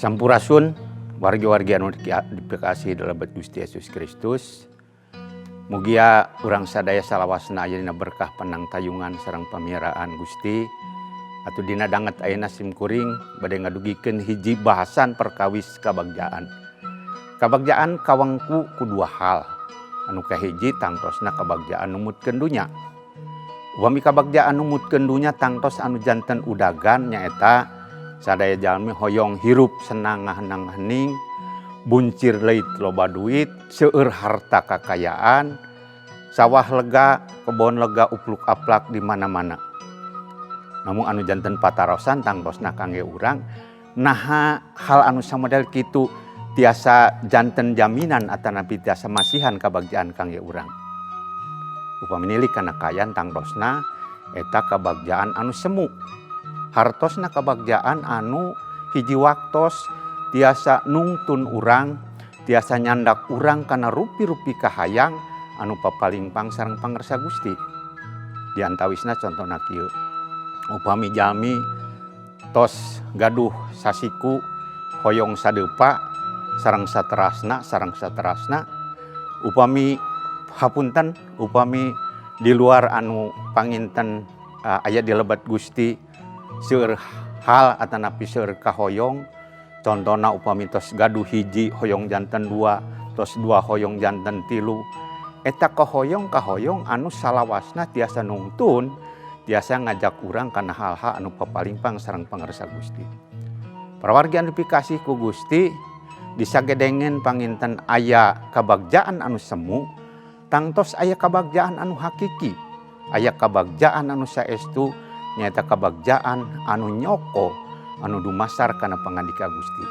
Sampurasun, wargi-wargi anu dipikasihi dilebet Gusti Yesus Kristus. Mugia urang sadaya salawasna aya dina berkah panangtayungan sareng pamiaraan Gusti. Atuh dina danget ayeuna sim kuring bade ngadugikeun hiji bahasan perkawis kabagjaan. Kabagjaan kawengku ku dua hal. Anu kahiji tangtosna kabagjaan numutkeun dunya. Upami kabagjaan numutkeun dunya, tangtos anu janten udagan nyaeta sadaya jalmi hoyong hirup senang ngahenang hening, buncir leuit loba duit, seueur harta kakayaan, sawah lega, kebon lega, upluk aplak di mana-mana. Namun anu janten patarosan tangtosna kangge urang, naha hal anu samodel kitu tiasa janten jaminan atanapi tiasa masihan kabagjaan kangge urang? Upami nilik kana kaayaan, tangtosna eta kabagjaan anu semu. Hartosna kabagjaan anu hiji waktos tiasa nungtun urang, tiasa nyandak urang kana rupi-rupi kahayang anu papalingpang sareng pangersa Gusti. Di antawisna contona kieu. Upami jalmi tos gaduh sasiku, hoyong sadeupa sareng saterasna sareng saterasna. Upami, hapunten, upami di luar anu panginten aya di lebet Gusti, seueur hal atanapi seueur kahoyong. Contohna upami tos gaduh hiji hoyong janten dua, tos dua hoyong janten tilu. Eta kahoyong kahoyong anu salawasna tiasa nungtun, tiasa ngajak urang kana hal-hal anu papalingpang sareng pangersa Gusti. Parawargi anu dipikasih ku Gusti, disagedengen panginten aya kabagjaan anu semu, tangtos aya kabagjaan anu hakiki, aya kabagjaan anu saestu, nyaeta kabagjaan anu nyoko, anu dumasar kana pangandika Gusti.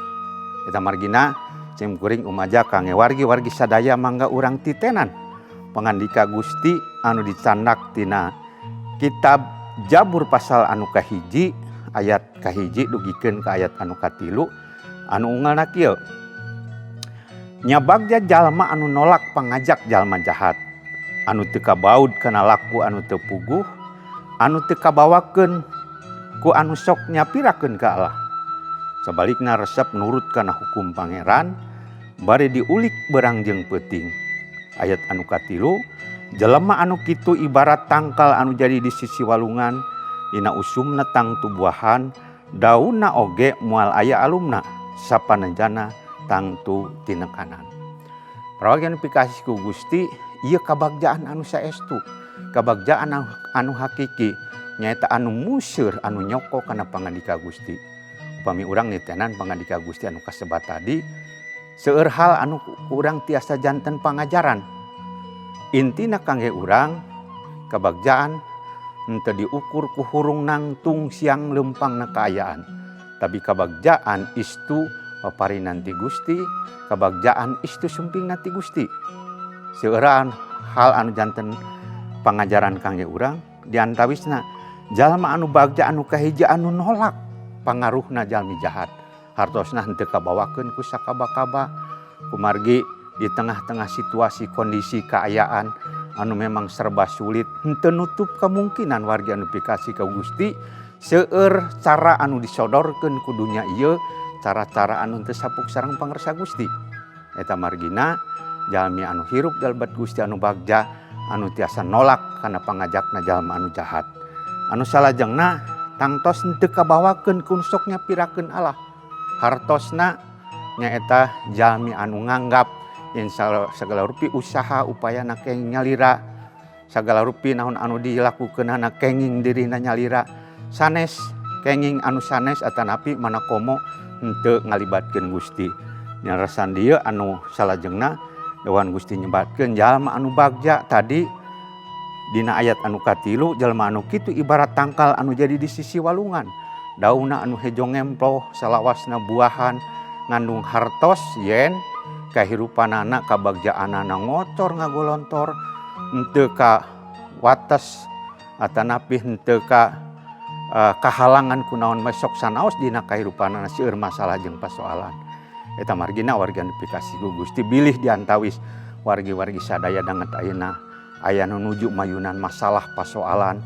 Eta margina sim kuring umaja kangge wargi-wargi sadaya, mangga urang titenan pangandika Gusti anu dicandak tina kitab Jabur pasal anu kahiji, ayat kahiji dugikeun ka ayat anu katilu, anu unggalna kieu: "Nya bagja jalma anu nolak pangajak jalma jahat, anu teu kabaud kana laku anu teu puguh, anu teu kabawakeun ku anu sok nyapirakeun ka Allah. Sabalikna resep nurut kana hukum Pangeran, bari diulik berang jeung peuting." Ayat anu katilu: "Jelema anu kitu ibarat tangkal anu jadi di sisi walungan, dina usumna tangtu buahan, daunna oge moal aya alumna, sapanejana tangtu tinekanan." Parawargi anu pikasih ku Gusti, ieu kabagjaan anu saestu, kabagjaan anu hakiki, nyaeta anu museur, anu nyoko kana pangandika Gusti. Upami urang nitenan pangandika Gusti anu kasebat tadi, seueur hal anu ku urang tiasa janten pangajaran. Intina kangge urang, kabagjaan henteu diukur ku hurung nangtung siang leumpangna kaayaan, tapi kabagjaan istu paparinan ti Gusti, kabagjaan istu sumpingna ti Gusti. Seueur hal anu janten pangajaran kangge urang, diantawisna jalma anu bagja anu kahiji anu nolak pangaruhna jalmi jahat. Hartosna henteu kabawakeun ku sakaba-kaba, kumargi di tengah-tengah situasi kondisi kaayaan anu memang serba sulit, henteu nutup kemungkinan, wargi anu pikasih ka Gusti, seueur cara anu disodorkeun ku dunya ieu, cara-cara anu teu sapuk sareng pangersa Gusti. Eta margina jalmi anu hirup dalebet Gusti anu bagja anu tiasa nolak kana pangajakna jalma anu jahat. Anu salajengna tangtos henteu kabawakeun ku sok nyapirakeun Allah. Hartosna nyaeta jalmi anu nganggap yen sagala rupi usaha upayana kenging nyalira, sagala rupi naon anu dilakukeunana kenging dirina nyalira, sanes kenging anu sanes atanapi mana komo henteu ngalibatkeun Gusti. Nyarasan dieu anu salajengna Dewan Gusti nyebatkeun jalma anu bagja tadi dina ayat anu katilu: "Jalma anu kitu ibarat tangkal anu jadi di sisi walungan, daunna anu hejo ngemploh, salawasna buahan ngandung hartos yen kahirupanana, kabagjaanana ngocor ngagolontor, henteu ka wates atanapi henteu ka kahalangan kunaon besok sanaos dina kahirupanana seueur masalah jeung persoalan." Eta margina warga anu pikasih ku Gusti, bilih diantawis wargi-wargi sadaya danget ayeuna aya nu nuju mayunan masalah persoalan,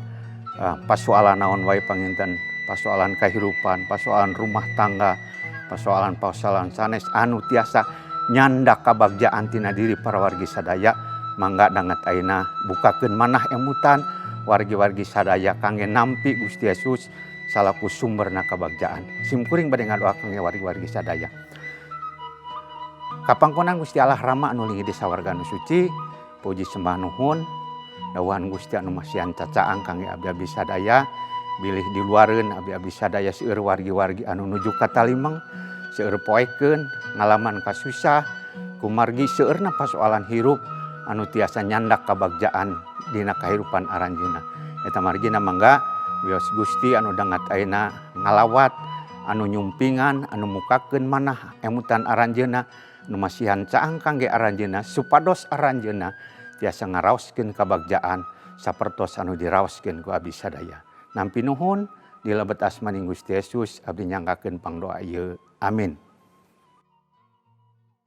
persoalan naon wae panginten, persoalan kehidupan, persoalan rumah tangga, Persoalan-persoalan sanes anu tiasa nyandak kabagjaan tina diri para wargi sadaya, mangga danget ayeuna bukakeun manah emutan wargi-wargi sadaya kangge nampi Gusti Yesus salaku sumberna kabagjaan. Sim kuring bade ngadoa kangge wargi-wargi sadaya. Kapangkonan Gusti Allah Rama anu linggih di sawarga anu suci, puji sembah nuhun dawuhan Gusti anu masihan cacaang kangge abdi-abdi sadaya, bilih diluareun abdi-abdi sadaya seueur wargi-wargi anu nuju katalimeng, seueur poekeun ngalaman kasusah kumargi seueurna pasoalan hirup anu tiasa nyandak kabagjaan dina kahirupan aranjeunna. Eta margina mangga wios Gusti anu dangat ayeuna ngalawat, anu nyumpingan, anu mukakeun manah emutan aranjeunna, nu masihan caang kangge aranjeunna supados aranjeunna tiasa ngaraoskeun kabagjaan sapertos anu diraoskeun ku abdi sadaya. Nampi nuhun di lebet asmaning Gusti Yesus abdi nyanggakeun pangdoa ieu. Amin.